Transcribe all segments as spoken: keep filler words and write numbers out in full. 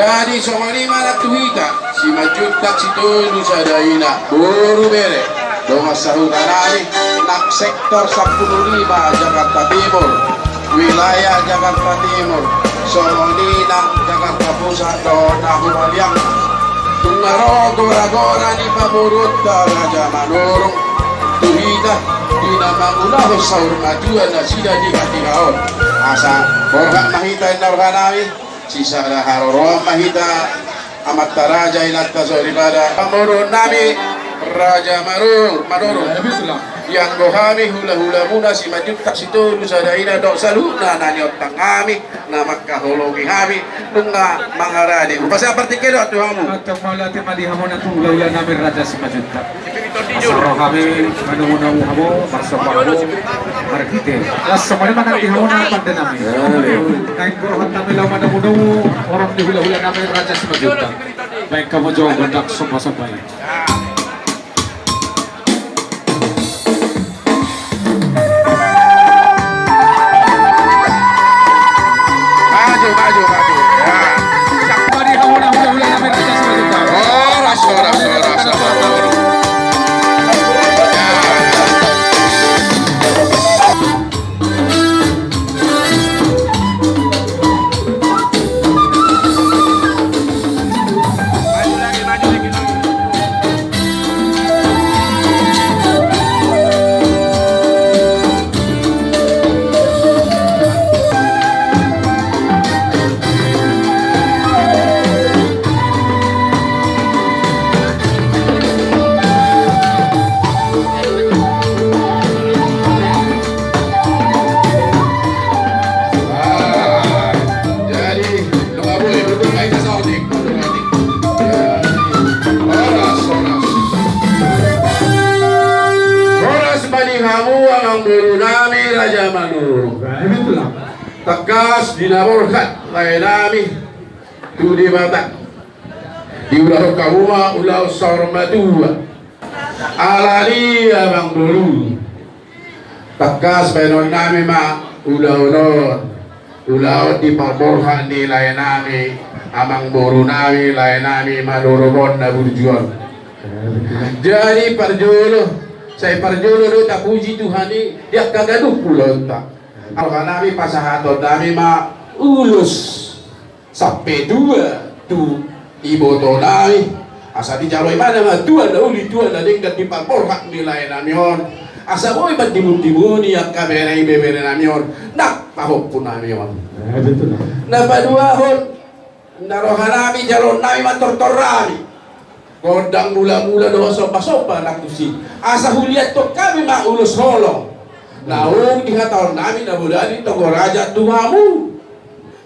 Jadi songon i ma nang tu hita, Simanjuntak Sitolu Sada Ina, boru bere, dongan sahuta nami, nang sektor sampulu lima Jakarta Timur, wilayah Jakarta Timur, songon i nang Jakarta Pusat dohot na humaliang. Nunga ro gora-gora ni pamoruonta Raja Manurung tu hita, di na mangulahon saur matua nasida di hatiha on. Asa borhat ma hita, ninna roha nami, sisada haroroan ma hita, amanta raja, inanta soripada. Pamoruon nami Raja Manurung, Manurung. Ianggo hami hula-hulamuna Simanjuntak Sitolu Sada Ina dohot saluhutna na niontang hami, na mangkaholongi hami, nunga mangarade. Hupasahat partingkian on tu hamu. Antong mauliate ma di hamuna tu hula-hula nami Raja Simanjuntak. Asa ro hami manomu-nomu hamu, marsomba hamu marhite. Las songon i ma nang di hamuna pande nami. Naeng borhat hami laho manomu-nomu horong ni hula-hula nami Raja Simanjuntak. Baen hamu jo gondang somba-somba i. Maju, maju, maju. Ya. Horas, horas, horas, horas. Ya, ya. Jadi, nunga boi, duduk aja, saotik, duduk aja. Jadi, horas, horas. Horas ma di hamu amangboru nami Raja Manurung. Tangkas di na borhat lae nami tu Debata, diulahon hamu ma ulaon saur matua. Alani amangboru, tangkas baenon nami ma ulaon on, ulaon di parborhat ni lae nami, amangboru nami, lae nami Manurung on na burju on. Jadi parjolo, sai parjolo do tapuji Tuhan i di angka ganup ulaonta. Roha nami pasahaton nami ma ulos sampe tua tu iboto nami. Asa dijalo imana ma tua na uli, tua na denggan di parborhat ni lae nami on. Asa boi mandimun-dimuni angka bere, ibebere nami on, nang pahompu nami on. Eh, betul. Na paduahon, na roha nami, jaloon nami ma tortor nami. Gondang mula-mula dohot somba-somba nang tusi. Asa huliathon hami ma ulos holong. Naung dihatahon nami na bola ni Togo Raja tu hamu,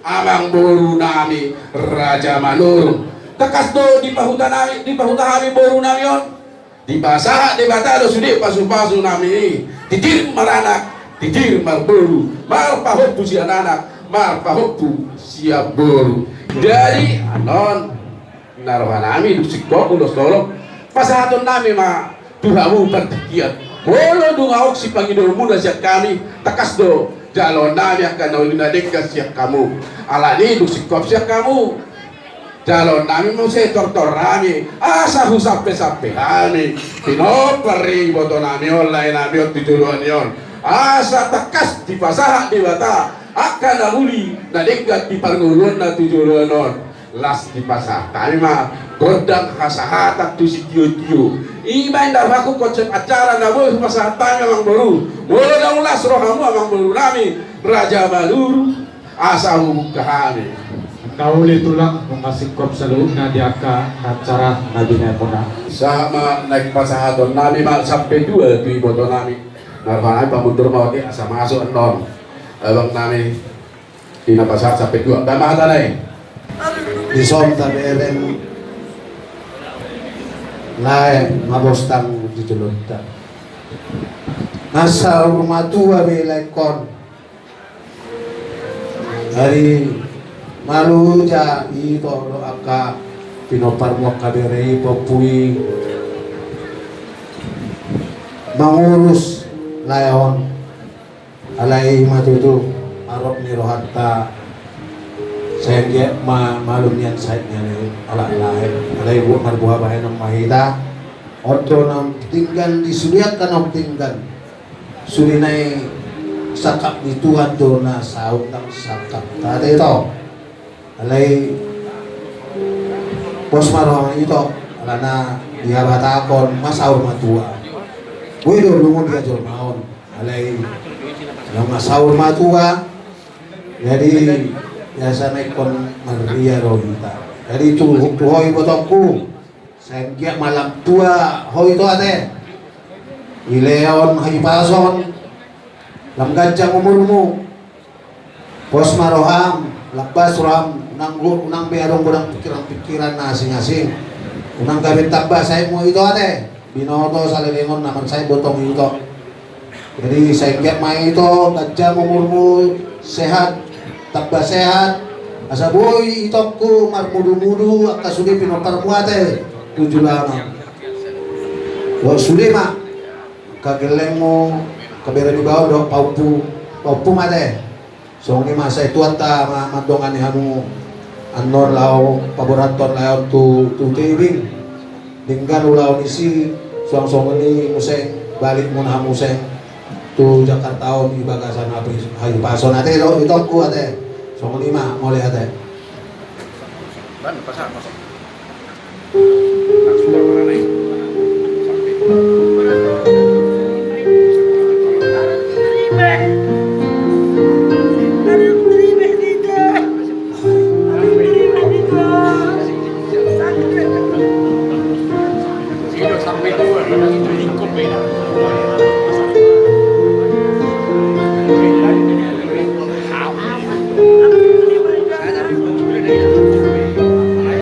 amangboru nami Raja Manurung. Tangkas do dipahuta nami, dipahuta hami boru nami on. Dipasahat Debata do sude pasu-pasu nami i. Titir maranak, titir marboru, marpahompu sian anak, marpahompu sian boru. Jadi, annon, na roha nami, dung singkop ulos holong, pasahaton nami ma tu hamu partingkian. Molo dung adong sipangidoonmuna sian hami, tangkas do jaloon nami angka na uli na denggan sian hamu. Alani dung singkop sian hamu, jaloon nami muse tortor nami, asa husampe-sampe hami pinompar ni iboto nami on, lae nami on tu joloan on. Asa tangkas dipasahat Debata angka na uli na denggan di parngoluonna tu joloan on. Las dipasahat hami ma gondang hasahatan tu sitio-tio. I ma inna rohangku konsep acara na boi hupasahat hami, amangboru. Molo naung las rohamu, amangboru nami Raja Manurung, asa hubuka hami. Na uli tulang, nunga singkop saluhutna di angka acara na binaenmuna. Sahat ma naeng pasahaton nami ma sampe tua tu iboto nami. Na roha nami pamundur ma otik asa masuk annon abang nami. Di na pasahat sampe tua, tama hata nai. Dison tabereng lae mabostang di jolonta. Asa saur matua be laengkon. Jadi malu ja i, tong do angka pinomparmu angka bere i, pahompu i, mangurus lae on. Alai i ma tutu arop ni rohanta Sai anggiat ma malum nian sahat nian i, ala lae. Alai buat marboha bahenon ma hita. On do naung denggan di sude angka naung denggan. Sude na i sangkap ni Tuhan do na saut nang sangkap. Ate ito. Alai pos ma roha ito. Alana di habatahon ma saur matua. Boi do lungun di ajolmaon. Alai nunga saur matua. Jadi biasa na ingkon marria do hita. Jadi tu, tu ho ibotongku, sai anggiat ma lam tua ho ito ate. Dilehon hahipason, lam ganjang umurmu. Pos ma roham, lambas roham, unang gu-, unang be adong godang pikiran-pikiran na asing-asing. Unang gabe tamba sainmu ito ate. Binoto salelengon na mansai botong ito. Jadi sai anggiat ma ito, ganjang umurmu, sehat, tamba sehat. Asa boi itongku marmudu-mudu angka sude pinomparmu ate tu joloan on. Dohot sude ma angka gellengmu, angka bere ni baoa dohot pahompu, pahompu ma ate. Songon i ma sai Tuhanta ma mandongani hamu annon laho paborathon lae on tu, tu Tebing. Denggan ulaon i, suang songon i muse balikmuna hamu muse tu Jakarta on di bagasan hahipason ate, ito, itongku ate. Songon i ma, mauliate.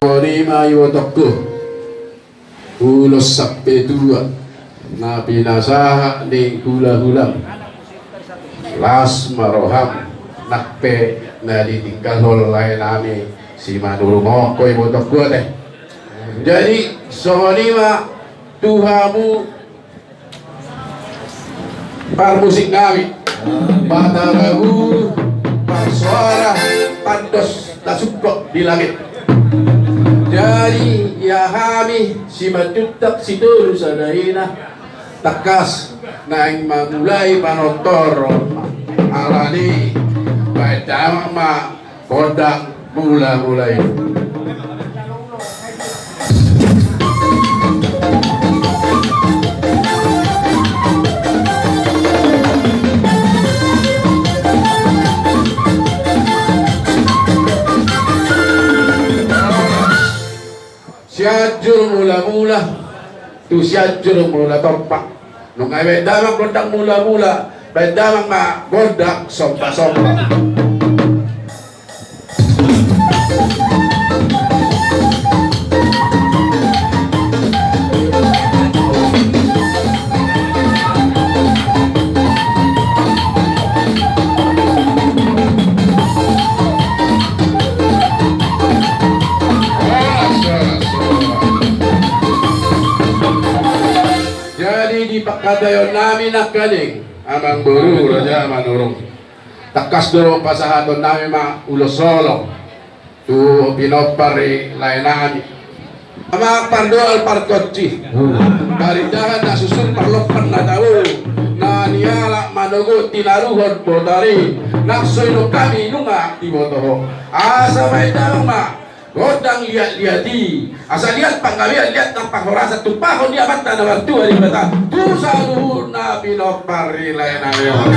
Songon i ma ibotongku, ulos sampe tua na pinasahat ni hula-hulam. Las ma roham, nang pe na ditinggalhon laenami si Manurung on, ho ibotongku ate. Jadi songon i ma tu hamu parmusik nami, Batara Guru, parsoara, tandos na sungkot di langit. Jadi ia hami Simanjuntak Sitolu Sadari na tangkas naeng mamulai panortoron, alani baen damang ma gondang mula-mula i. Sianjur Mula-mula tu Sianjur Mula Tompa. Nunga baen damang gondang mula-mula, baen damang ma gondang somba-somba. Jadi di pangkataion nami nangkaning amangboru Raja Manurung, tangkas do pasahaton nami ma ulos holong tu pinompar ni lae nami. Amang pardoal partonsi, parindahan na suksuk, parlompan na tabo, na nialap manogot tinaruhon botari, nang so inum hami nunga diboto ho. Asa baen damang ma gondang liat-liat i, asa liat panggabean, liat nang parhorasan, tumpahon ni Amanta na martua Debata tu saluhutna pinompar ni lae nami on.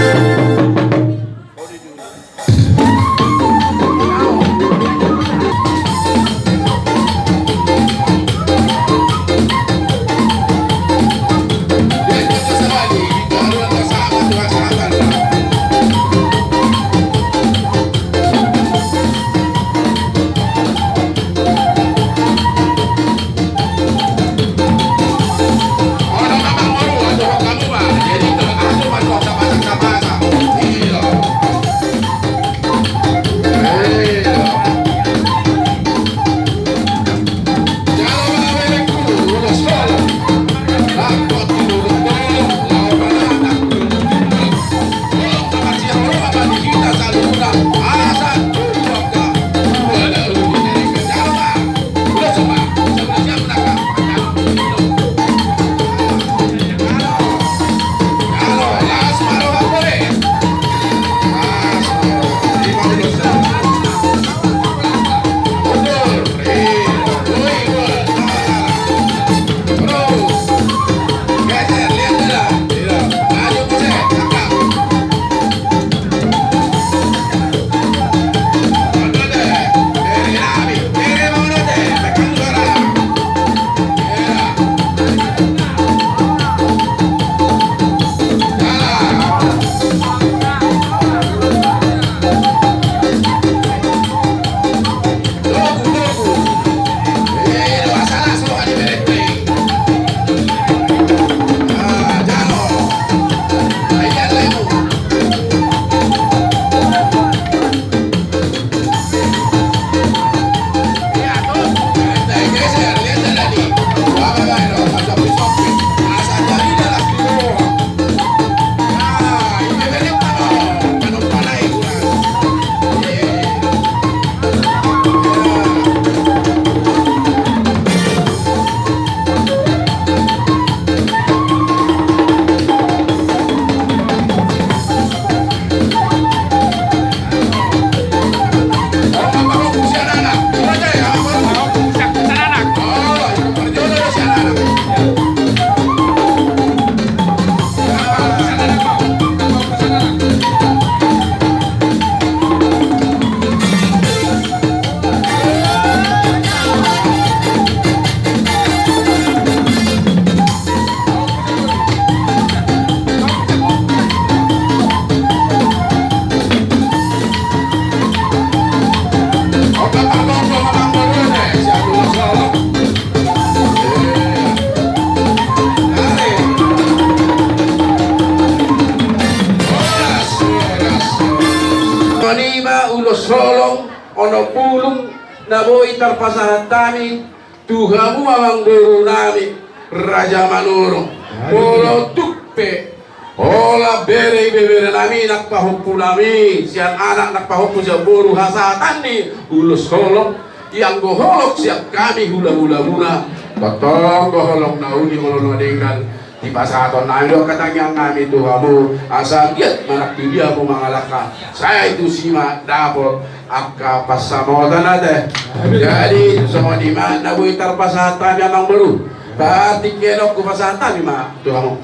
Songon i ma ulos holong onom bulung na boi tarpasahat hami tu hamu amangboru nami Raja Manurung. Molo tung pe holan bere ibebere nami nang pahompu nami sian anak nang pahompu sian boru hasahatan ni ulos holong, ianggo holong sian hami hulahula muna, tongtong do holong na uli holong na denggan dipasahaton nami do angka tangiang nami tu hamu, asa anggiat manang tu dia hamu mangalangka sae tusi ma dapot angka pansamotan ate. Jadi songon i ma na boi tarpasahat hami amangboru. Berarti ke nongku pasahat hami ma tu hamu.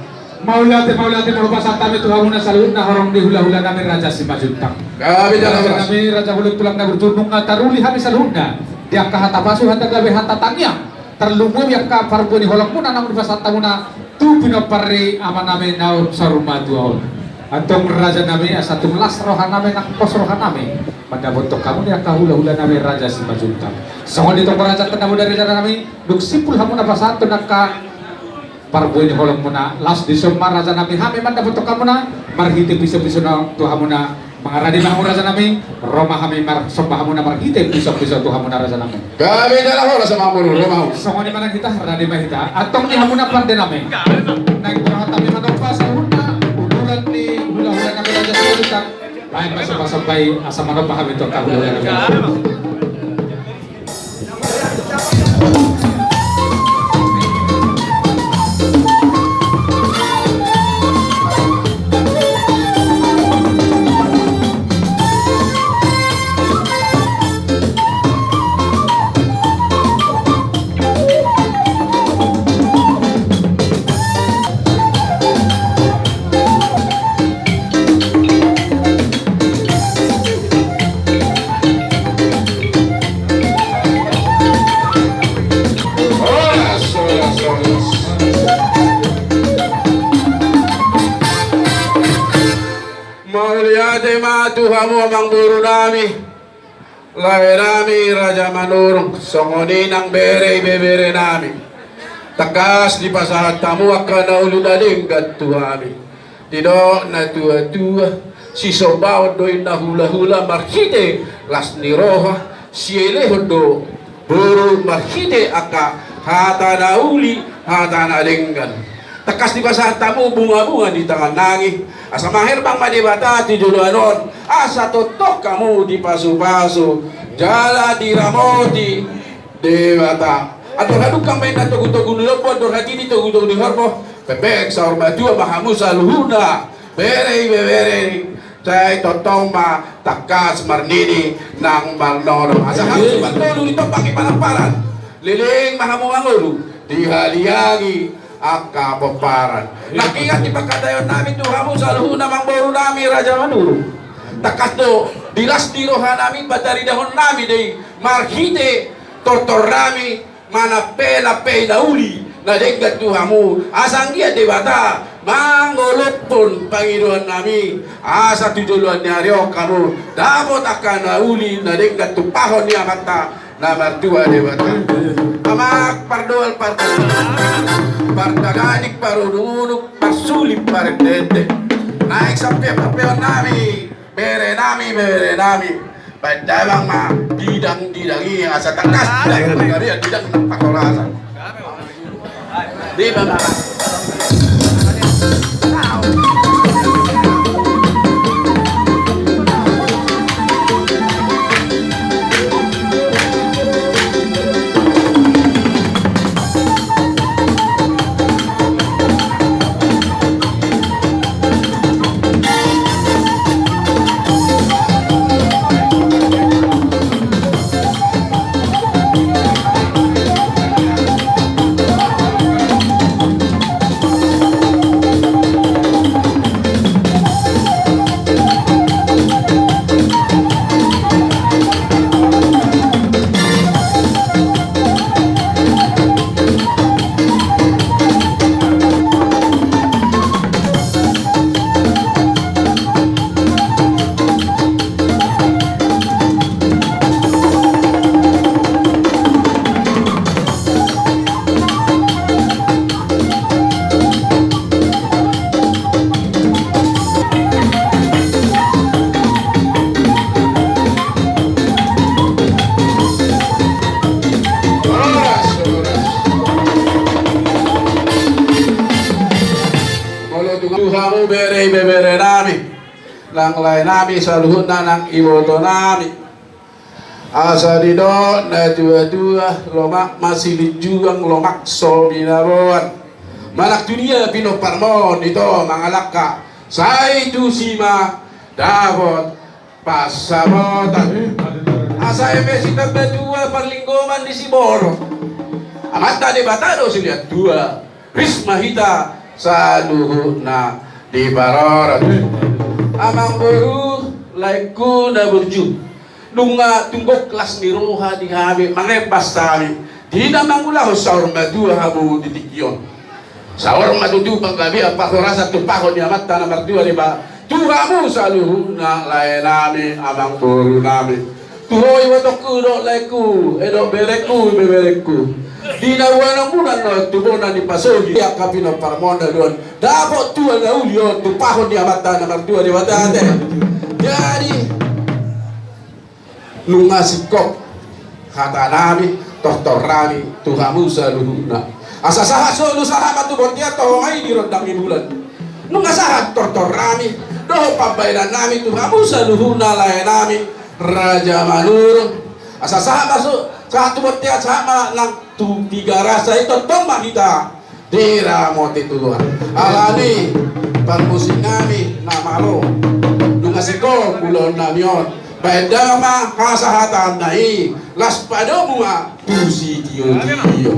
Mauliate, mauliate, molo pasahat hami tu hamuna saluhutna horong ni hulahula nami Raja Simanjuntak. Gabe jala horas. Raja nami Raja Hulutulang na burju, nunga taruli hami saluhutna di angka hata pasu, hata gabe, hata tangiang. Tarlumobi angka parbue ni holong muna naung dipasahat hamuna tu pinompar ni ama nami naung saur matua on. Antong raja nami, asa tung las roha nami nang pos roha nami mandapothon hamu di angka hulahula nami Raja Simanjuntak. Songon i tong raja na bodari raja nami, dung simpul hamuna pasahathon angka parbue ni holong muna, las dison ma raja nami hami mandapothon hamuna marhite pisopiso na tu hamuna. Mangarade ma hamu raja nami, ro ma hami marsomba hamuna marhite pisopiso tu hamuna raja nami. Gabe jala horas amangboru, ro ma hamu. Songon i ma nang hita, rade ma hita. Antong di hamuna pande nami, naeng roha nami manomba saluhutna uduran ni hulahula nami Raja Simanjuntak. Baen ma sombasomba i asa manomba hami tu angka hulahula nami. Horas, horas, horas. Mauliate ma tu hamu amangboru nami, lae nami Raja Manurung, songon i nang bere ibebere nami. Tangkas dipasahat hamu angka na uli na denggan tu hami. Didok na tuatua, sisombaon do inna hulahula marhite las ni roha, sielehon do boru marhite angka hata na uli, hata na denggan. Tangkas dipasahat hamu bungabunga di tangan nami, asa maherbang ma Debata tu joloan on, asa tongtong hamu dipasupasu jala diramoti Debata. Andor hadungka ma inna togutogu ni lombu, andor hatiti togutogu ni horbo. Pepeng saur matua ma hamu saluhutna, bere ibebere, sai tongtong ma tangkas marnini nang marnono. Asa hamu suman tolu di tompang ni panamparan, leleng ma hamu mangolu di haliang ni angka pomparan. Nangkin di pangkataion nami tu hamu saluhutna amangboru nami Raja Manurung, tangkas do di las ni roha nami pataridahon nami do i marhite tortor nami, manampe-nampe na uli na denggan tu hamu, asa anggiat Debata mangolophon pangidoan nami, asa tu joloan ni ari on hamu dapot angka na uli na denggan tumpahon ni Amanta na martua Debata. Amak pardoal pardoal, partaganing parununuk, parsulim parendende, naeng sampe parpeon nami, bere nami, bere nami. Baen damang ma didang-didang i asa tangkas didang, didang, didang nang pangkolasan. Di ma. Bere, ibebere nami, nang lae nami saluhutna, nang iboto nami. Asa didok na tua-tua, lomak ma silinjuang, lomak so binaboan. Manang tu dia pinomparmon ito mangalangka, sai tusi ma dapot pansamotan. Asa eme sitamba tua, parlinggoman ni siborok, Amanta Debata do silehon tua. Ris ma hita saluhutna diparorot. Amangboru, laengku na burju, nunga tung gok las ni roha di hami mangembas hami di na mangulahon saur matua hamu di tingki on. Saur ma tutu panggabean parhorasan tumpahon ni Amanta na martua Debata tu hamu saluhutna lae nami, amangboru nami. Tu ho ibotongku dohot laengku, eh, dohot berengku, ibeberengku, di na uanon bulan on tu bona ni pasohi angka pinomparmon na dua on, dapot tua na uli on tumpahon ni Amanta na martua Debata, ate. Jadi nunga singkop hata nami, tortor nami tu hamu saluhutna. Asa sahat solu, sahat ma tu bontean, toho ma i di rondang ni bulan. Nunga sahat tortor nami dohot pambahenan nami tu hamu saluhutna lae nami Raja Manurung. Asa sahat ma so, sahat tu bontean, sahat ma nang tu Tigaras, sai tongtong ma hita diramoti Tuhan. Alani parmusik nami na malo, nunga singkop ulaon nami on. Baen damang ma hasahatan na i, laos padomu ma tu sitio-tio.